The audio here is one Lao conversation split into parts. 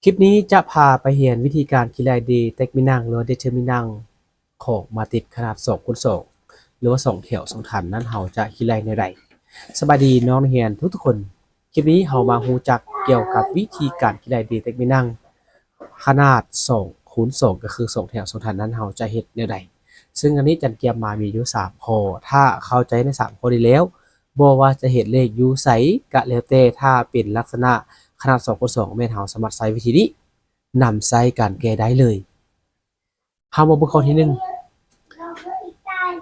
ຄລິບນີ້ຈະພາໄປຮຽນວິທີການຄິດໄລ່ເດແຕັກມິນັງ ຫຼືວ່າເດເທີມິນັງຂອງມາຕິດຂະໜາດສອງຄູນສອງ ຫຼືວ່າສອງແຖວສອງຖັນນັ້ນ ເຮົາຈະຄິດໄລ່ແນວໃດ. ສະບາຍດີນ້ອງນັກຮຽນທຸກໆຄົນ, ຄລິບນີ້ເຮົາມາຮູ້ຈັກກ່ຽວກັບວິທີການຄິດໄລ່ເດແຕັກມິນັງຂະໜາດສອງຄູນສອງ ກໍຄືສອງແຖວສອງຖັນນັ້ນ ເຮົາຈະເຮັດແນວໃດ. ເຊິ່ງອັນນີ້ຈັນກຽມມາມີຢູ່ສາມຂໍ້, ຖ້າເຂົ້າໃຈໃນສາມຂໍ້ນີ້ແລ້ວ ບໍ່ວ່າຈະເຮັດເລກຢູ່ໃສກະແລ້ວແຕ່, ຖ້າເປັນລັກສະນະຂະໜາດສອງຄູນສອງ ແມ່ນເຮົາສາມາດໃຊ້ວິທີນີ້ນຳໃຊ້ການແກ້ໄດ້ເລີຍ. ເຮົາມາເບິ່ງຂໍ້ທີໜຶ່ງ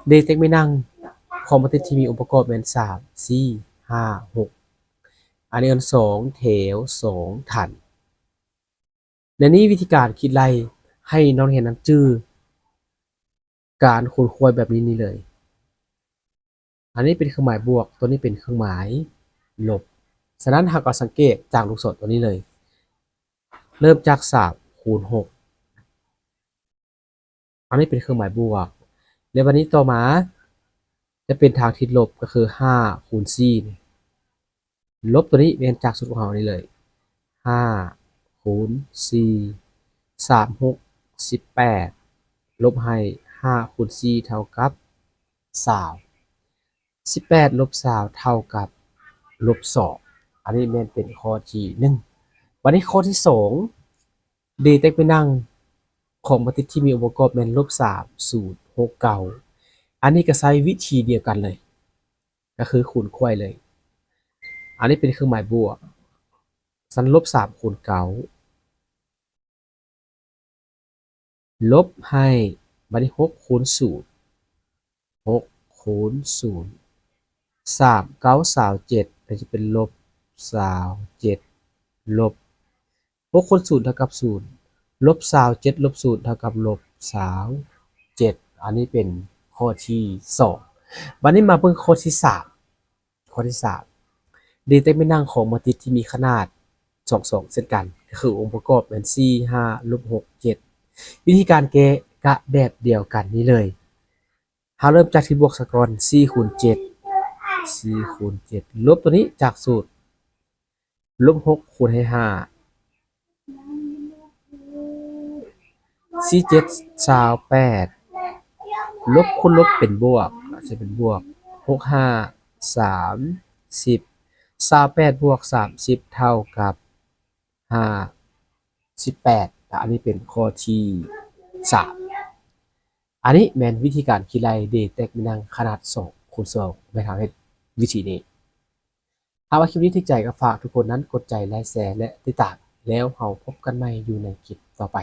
ເດແຕັກມິນັງຂອງມາຕິດທີ່ມີອົງປະກອບແມ່ນສາມ ສີ່ ຫ້າ ຫົກ ອັນນີ້ເອີ້ນສອງແຖວສອງຖັນ. ແນວນີ້ວິທີການຄິດໄລ່ໃຫ້ນ້ອງຮຽນນັ້ນຈື່ການຂົນຂວາຍແບບນີ້ນີ້ເລີຍ. ອັນນີ້ເປັນເຄື່ອງໝາຍບວກ, ຕົວນີ້ເປັນເຄື່ອງໝາຍລົບ. ສະນັ້ນເຮົາກໍສັງເກດຈາກລູກສອນຕົວນີ້ເລີຍ. ເລີ່ມຈາກສາມຄູນຫົກ. ອັນນີ້ເປັນເຄື່ອງໝາຍບວກ. ແລ້ວບັດນີ້ຕໍ່ມາຈະເປັນທາງທິດລົບ, ກໍຄືຫ້າຄູນສີ່ນີ້. ລົບຕົວນີ້ແມ່ນຈາກສູດຂອງເຮົານີ້ເລີຍ, ຫ້າຄູນສີ່ ສາມຫົກສິບແປດ ລົບໃຫ້ຫ້າຄູນສີ່ເທົ່າກັບຊາວ, ສິບແປດລົບຊາວເທົ່າກັບລົບສອງ. ອັນນີ້ແມ່ນເປັນຂໍ້ທີໜຶ່ງ. ບັດນີ້ຂໍ້ທີສອງ ເດແຕັກມິນັງຂອງມາຕິດທີ່ມີອົງປະກອບແມ່ນລົບສາມ ສູນ ຫົກ ເກົ້າ. ອັນນີ້ກໍໃຊ້ວິທີດຽວກັນເລີຍ, ກໍຄືຄູນຂວາຍເລີຍ. ອັນນີ້ເປັນເຄື່ອງໝາຍບວກ, ຊັ້ນລົບສາມຄູນເກົ້າ ລົບໃຫ້ ບັດນີ້ຫົກຄູນສູນ ຫົກຄູນສູນ ສາມເກົ້າຊາວເຈັດ ກໍຈະເປັນລົບຊາວເຈັດ ລົບ ຫົກຄູນສູນເທົ່າກັບສູນ ລົບຊາວເຈັດລົບສູນເທົ່າກັບລົບຊາວເຈັດ. ອັນນີ້ເປັນຂໍ້ທີສອງ. ບັດນີ້ມາເບິ່ງຂໍ້ທີສາມ. ຂໍ້ທີສາມ ເດແຕັກມິນັງຂອງມາຕິດທີ່ມີຂະໜາດສອງ ສອງເຊັ່ນກັນ, ກໍຄືອົງປະກອບແມ່ນສີ່ ຫ້າ ລົບຫົກ ເຈັດ. ວິທີການແກ້ກະແບບດຽວກັນນີ້ເລີຍ. ເຮົາເລີ່ມຈາກທີ່ບວກສາກ່ອນ, ສີ່ຄູນເຈັດ ສີ່ຄູນເຈັດ ລົບຕົວນີ້ຈາກສູດ ລົບຫົກຄູນໃຫ້ຫ້າ ສີ່ເຈັດຊາວແປດ ລົບຄູນລົບເປັນບວກ ຈະເປັນບວກ ຫົກຫ້າສາມສິບ ຊາວແປດບວກສາມສິບເທົ່າກັບຫ້າສິບແປດ. ອັນນີ້ເປັນຂໍ້ທີສາມ. ອັນນີ້ແມ່ນວິທີການຄິດໄລ່ເດແຕັກມິນັງຂະໜາດສອງຄູນສອງ ແມ່ນເຮົາເຮັດວິທີນີ້. ຫາກວ່າຄລິບນີ້ຖືກໃຈກໍຝາກທຸກຄົນນັ້ນກົດໃຈ ໄລແຊ ແລະ ຕິດຕາມ, ແລ້ວເຮົາພົບກັນໃໝ່ຢູ່ໃນຄລິບຕໍ່ໄປ.